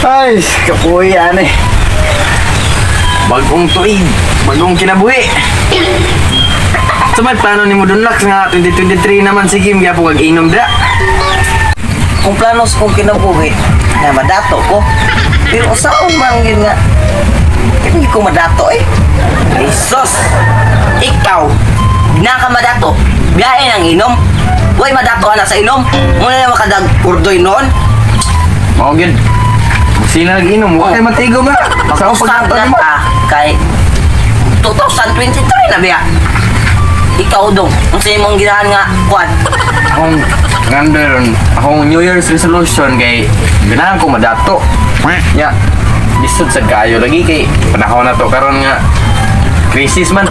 Ay, kapuya eh. Bagong tuig, bagong kinabuhi. Sa may plano ni mo Dunlax nga 2023 naman, sige, gyapon kag inom dra. Kung plano sa kong kinabuhi na madato ko. Pero usaon man yun nga hindi ko madato eh. Ay sus! Ikaw, na ka madato. Biyahe ng inom. Huwag madato na sa inom. Muna na makadag kurdoy noon. Mao gyud. Sila nag-inom, wa kay matigo man. Sa akong Usab pagdato na nimo. ta kay 2023 na biya. Ikaw dong, unsa imong ginahan nga kuan? Akong ngandon, akong New Year's resolution kay ganahan ko madato. Nya, lisod sa kayo lagi kay panahon na to karon nga crisis man.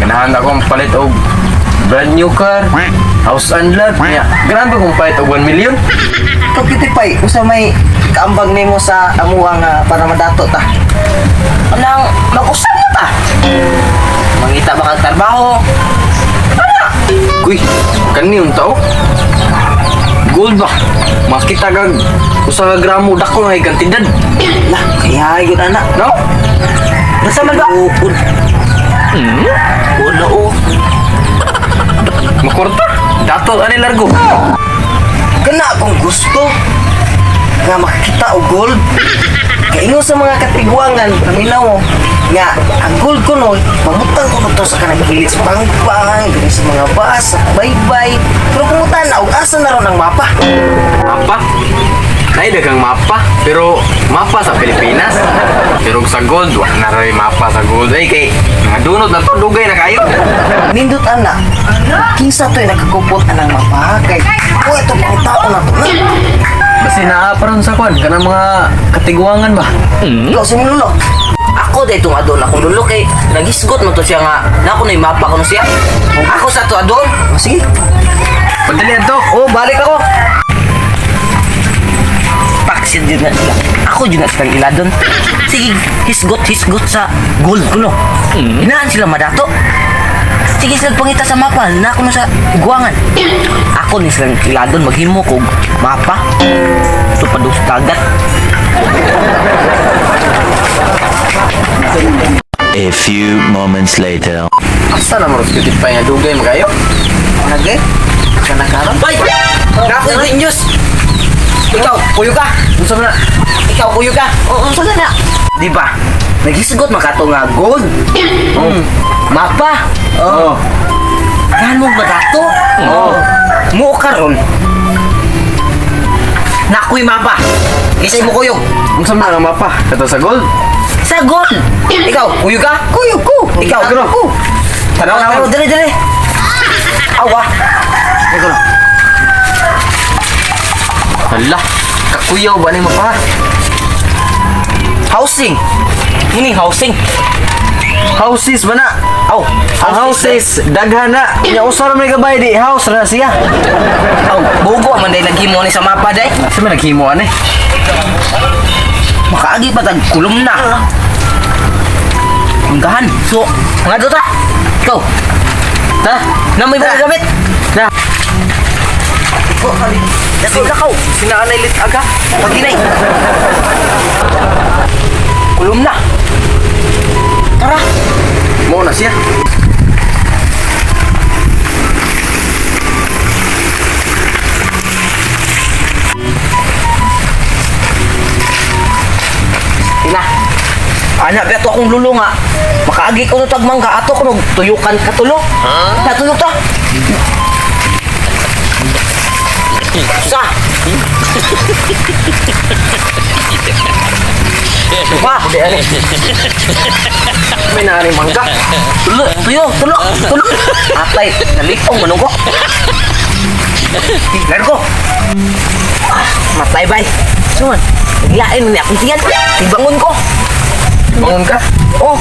Ganahan akong palit og brand new car, house and lot. Nya, ganahan pa kong palit og 1 million. Ikaw kitipay, usa may kaambag nimo sa amuha nga para madato ta? Anang mag-usab na ta. Mangita ba kag trabaho? Uy, kani yung tao. Gold ba? Makita kag usa ka gramo, dako nga kantidad. Lah, kaya yun anak. No? Basta man ba? Ukod. Wala oh. Makorta. Dato ani largo. Kana akong gusto nga makakita og gold. Kaingon sa mga katiguangan, paminaw mo, nga ang gold ko no, pamutang ko to sa kanang kilid sa pangpang, diri sa mga bus, sa baybay. Pero kumutan na, og asa na ron ang mapa? Mapa? Nay daghang mapa, pero mapa sa Pilipinas. Pero sa gold, wa na rin mapa sa gold. Ay kay mga dunot na to, dugay na kayo. Nindot ana, kinsa to'y nakakupot anang mapa? Kay, o ito pangitao na to na. Basta naa pa ron sa kwan, kanang mga katiguangan ba? Ikaw si Mululo. Ako dahil itong adon akong lulo kay nagisgot mo to siya nga na ako na yung mapa ko no siya. Ako sa to adon. O, sige. Padali to. Oh, balik ako. Paksid yun na sila. Ako yun na silang iladon. Sige, hisgot, hisgot sa gold ko no. Hinaan sila madato. Sige sila pangita sa mapa na ako no sa iguangan. Ako ni silang iladon maghimo kog mapa. Ito pa doon sa dagat. A few moments later. Asa na mo ros kitip pa nga dugay mo kayo? Nagay? Kana karon? Bay! Nako good news! Ikaw, kuyo ka! Unsa man na? Ikaw, kuyo ka! Oo, unsa na na? Di ba? Naghisgot man kato nga gold. Mapa. Oh. Yan mo ba dato? Oo. Mo karon. Nakoy mapa. Kisay mo kuyog. Unsa man ang mapa? Kato sa gold? Sa gold. Ikaw, kuyog ka? Kuyog ko. Ikaw, Pero, Tanaw, tanaw, dali, dali. Awa. Ikaw na. Hala, kakuyaw ba ni mapa? Housing. Meaning housing. Houses ba na? Aw, Ang houses, daghan na. Nya usa ra may gabay di house ra siya. Aw, bugo man day naghimo ni sa mapa day. Sa man naghimo ani? Makaagi pa tag kulom na. Manggahan. So, mga duta. Ikaw. Ta, Na may mga gamit. Na. Ikaw, kali. Dako, dako. Sinaanay lit aga. Paginay. Kulom na. Tara. Mo na siya. Ina. Ana ba to akong lulo nga. Makaagi ko no tag mangga ato ko tuyukan ka tulo. Natuyok ta. Sa. Pa, Di ani. May naani mangga. tulo, tuyo, tulo, tulo. Atay, nalikong manong ko. Largo. Ah, matay bay. Suman, naglain ni akong tiyan. Tibangon ko. Bangon ka. Oh,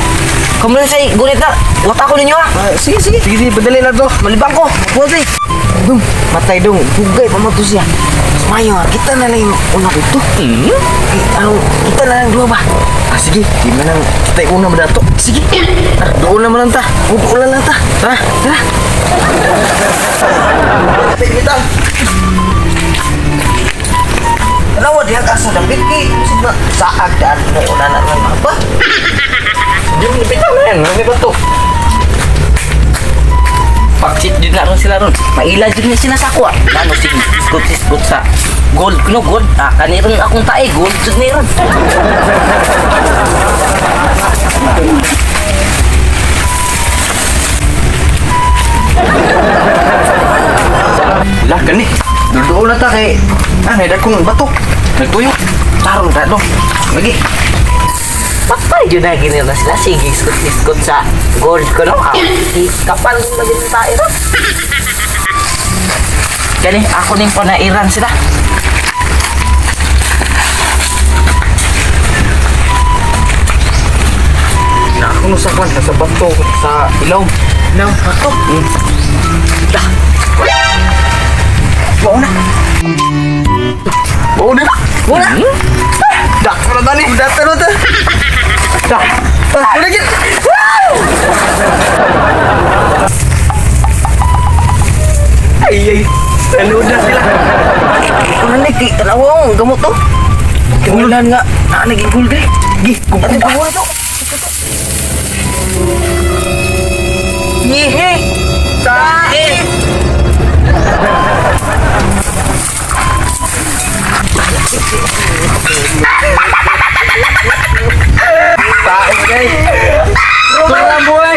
kamu na sa'y gunit na. Wata ko ninyo ah. Ah, sige, sige. Sige, sige, padali na to. Malibang ko. Pwede. Dong, matay dong. Dugay pa mo to siya. Mas mayo nga, kita na lang yung una dito. Eh, ano, kita na lang dua ba? Ah, sige, di man ang kita una ba dato. Sige. Ah, doon naman lang ta. Upo lang ta. Tara. Tara. Pagkita. Tanawa diha. Asa dapit kay bisag na saag daan mo una na ng mapa. Di mo bitaw na yan, may bato. Paksit jud na ron sila ron. Maila jud ni sila sa ako ah. Nano sige, hisgot hisgot sa gold kuno gold. Ah, kaniron akong tae gold jud ni ron. Lah kani. Duduol na ta kay ah, nay dagkong bato. Nagtuyo. Tarong ta do. Lagi. Patay jud na gini na sila sige hisgot hisgot sa gold kuno. Ah, kapal na gini tae ron. Kani ako ning panairan sila. Na ako no sa kwan sa bato sa ilaw. No, bato. Dah. Mao na. Mao na. Mao na. Dakto na tani. Dato na ta. Dah. Ah, wala gid. Ay ay. Nanood na sila. Una ni kay tanawa ang gamot to. Kimulan nga naa naging gold eh. Gi, Ato pa to. Ngihi. Tae. Tae guys. Rumah boy.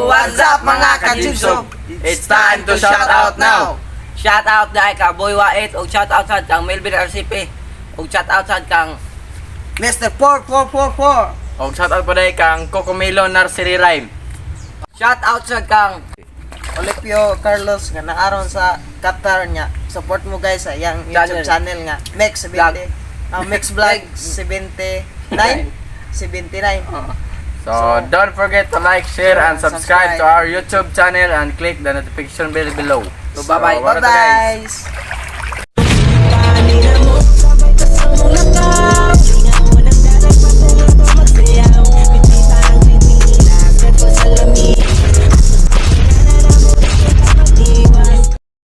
What's up, mga ka-Jibsog? It's time to shout out now. Shout out dai ka Boy Wait og shout out sad kang Melvin RCP og shout out sad kang Mr. 4444. Og shout out pa dai kang Cocomelo Nursery Rhyme. Shout out sad kang Olipio Carlos nga naaron sa Qatar niya. Support mo guys sa iyang YouTube Channel. channel nga Mex 70. Ah, Mex Vlog 79 79. So, don't forget to like, share, and subscribe to our YouTube channel and click the notification bell below. So, bye-bye. So, wala to, guys. Bye-bye.